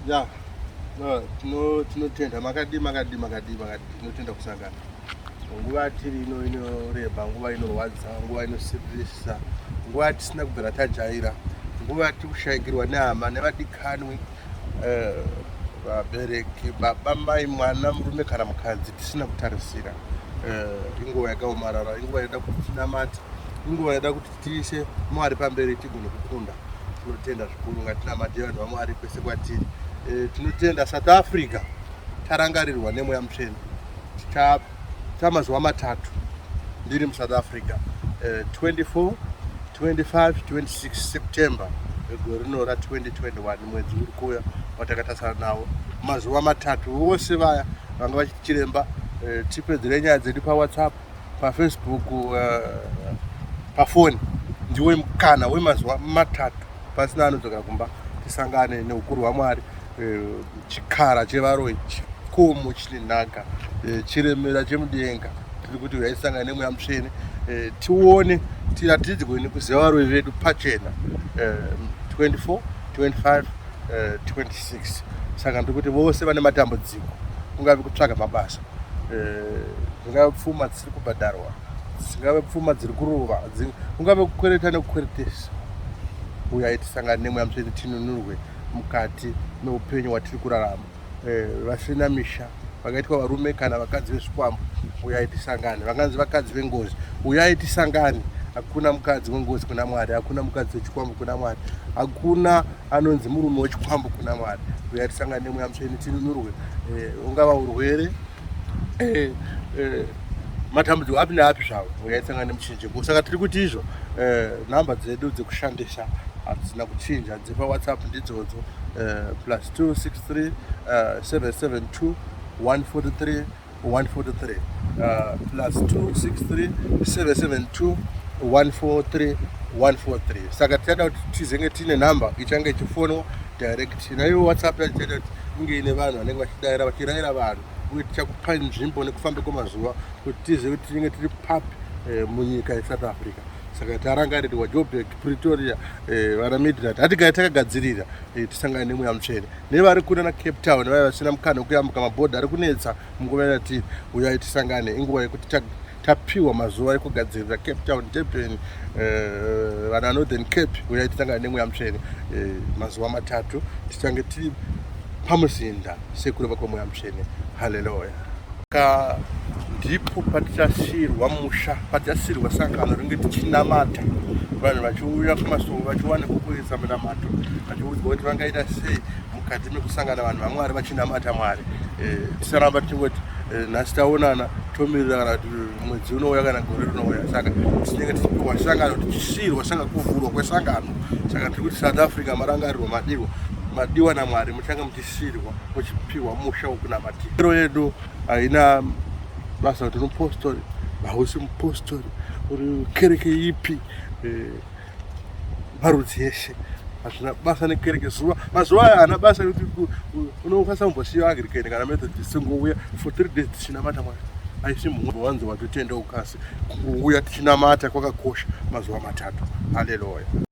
Ya, tinotenda. Makadii, makadii, makadii, makadii? Tinotenda kusangana nguva yatiri ino inoreba, nguva inorwadza, nguva inosiririsa, nguva yatisina kubvira tajaira, nguva yatiri kushaikirwa nehama nevadikanwi, vabereki, baba, mai, mwana, murume kana mukadzi, tisina kutarisira. Inguva yakaomarara, inguva inoda kuti tinamate, inguva inoda kuti tiise Mwari pamberi tigone kukunda. Tinotenda zvikuru. Ngatinamate, vanhu vaMwari, kwese kwatiri. Tinotenda South Africa, tarangarirwa nemweya mutsvene. Ticha mazuva 3 ndiri muSouth Africa, 24, 25, 26 September gore rino ra2021, mwedzi uri kuuya watakatarisana nawo. Mazuva 3, vose vaya vanga vachiti, "Chiremba, tipedzere nyaya dzedu paWhatsApp, paFacebook, pafoni," ndiwe mukana wemazuva 3 pasina anodzokera kumba. Tisangane neukuru hwaMwari, chikara chevaroi, chikomo chine nhaka, chiremera chemudenga. Tiri kuti uyai tisangane nemweya mutsvene, tione, tiratidzwe nekuziva varoi vedu pachena. 24, 25, 26. Saka ndiri kuti vose vane matambudziko, kungave kutsvaga mabasa, dzingave pfuma dzisiri kubhadharwa, dzingave pfuma dziri kurova, kungave kukwereta nekukweretesa, uyai tisangane nemweya mutsvene, tinunurwe mukati meupenyu hwatiri kurarama. Vasina misha, vakaitwa varume kana vakadzi vezvikwambo, uyai tisangane. Vanganzi vakadzi vengozi, uyai tisangane. Hakuna mukadzi wengozi kuna Mwari, hakuna mukadzi wechikwambo kuna Mwari, hakuna anonzi murume wechikwambo kuna Mwari. Uyai tisangane nemweya mutsvene, tinunurwe. Ungava urwere, matambudziko api neapi zvavo, uyai tisangane nemuchinjiko. Saka tiri kuti izvo, nhamba dzedu dzekushandisa hadzina kuchinja. DzepaWhatsApp ndidzodzo, +263 772 143 143, +263 772 143 143. Saka tichada kuti tizenge tine nhamba ichange ichifonwa direct. Naiyo WhatsApp yacho tichaita kuti inge ine vanhu vanenge vachidayira, vachirayira vanhu, uye tichakupa nzvimbo nekufamba kwemazuva kuti tizive kuti tinenge tiri papi munyika yeSouth Africa. Saka tarangarirwa Joburg, Pretoria, vana Midrand, hatigare takagadzirira, tisangane nemweya mutsvene. Nevari kuna naCape Town, vaya vasina mukana wekuyambuka mabhodha ari kunetsa munguva yatiri, uyai tisangane. Inguva yekuti tapiwa mazuva ekugadzirira. Cape Town, Durban, vana Northern Cape, uyai tisangane nemweya mutsvene. Mazuva 3 tichange tiri pamuzinda sekureva kwemweya mutsvene. Haleluya! Ka ndipo patichasiyirwa musha, patichasiyirwa sangano ringe tichinamata, vanhu vachiuya kumasoko, vachiwana kwekuisa munamato, vachiudzwa kuti vangaita sei mukati mekusangana vanhu vaMwari vachinamata Mwari. Tisaramba tichingoti nhasi taonana, tomirira kana kuti mwedzi unouya kana gore rinouya. Saka tinenge tichipiwa sangano, tichisiyirwa sanga, kuvhurwa kwesangano. Saka tiri kuti South Africa marangarirwa, madirwa, madiwa naMwari. Muchange muchisiyirwa, muchipiwa musha wekunamatira. Ero yedu haina basa kuti mupostori, hausi mupostori, uri kereke ipi, marudzi eshe, hazvina basa nekereke. Zuva, mazuva aya haana basa nekuti unokwanisa kumbosiya Anglican kana Methodist, ngouya for 3 days tichinamata Mwari. Haisi mhumwe wanzi watotenda ukasi. Kungouya tichinamata kwakakosha mazuva 3. Haleluya!